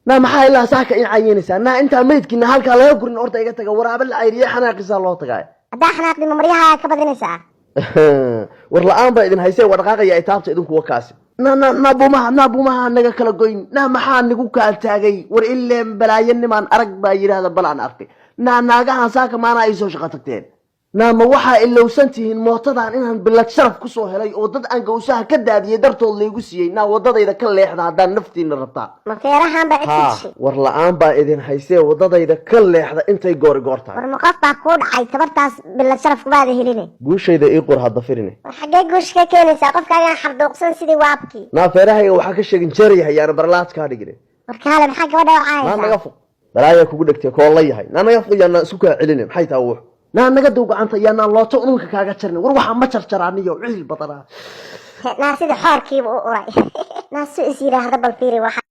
Naa maxaa ilaa saaka in cayinaysaa? Naa intaa meydkiina halkaa laga gurin, horta iga taga. Waraaba la cayriye xanaaqisaa loo tagaay. Haddaa xanaaqdi, ma maryahaaga ka badinaysaa? War la-aan baa idin haysee, waa dhaqaaqaya ay taabta idinku wakaasi. Na na na bumaha, na bumaha naga kala goyn. Na maxaa nagu kaa taagay? War ileen balaayo nimaan arag baa yidhaahda bal aan arkay. Na naagahan saaka maanaa ay soo shaqo tagteen. Na ma waxaa ilowsan tihiin mootadan inaan bilad sharaf kusoo helay oo dad aan gawsaha ka daadiyey dartood laygu siiyey? Na wadadayda ka leexda haddaan naftiina rabtaa. Ma feerahan baa cid ku Ha. dishay? War la-aan baa idin haysee, wadadayda ka leexda intay goori goor tahay. War ma qof baa kuu dhacay? Tabartaas bilad sharaf kumaada heline. Guushayda ii qor hadda firine. War xaggee guush ka keenaysaa qofkaagaan xarduuqsan sidii waabkii? Naa feerahayga waxaa ka sheegin jeeryahay, yaana barlaad kaa dhigine. War kaale, maxaa gabadha u Naa caayaysaa? Naga fuq, balaayaa kugu dhegtay koolla yahay. Naa naga fuq, yaanaan isku kaa celinin. Maxay tahay wux? Naa naga dow gacanta, yaanaan looto ununka kaaga jarnin. War waxaa ma jarjaraaniyo ciil badanaa. Naa sida xoorkiiba u uray, naa su is yidhaahda. Bal fiiri waxa.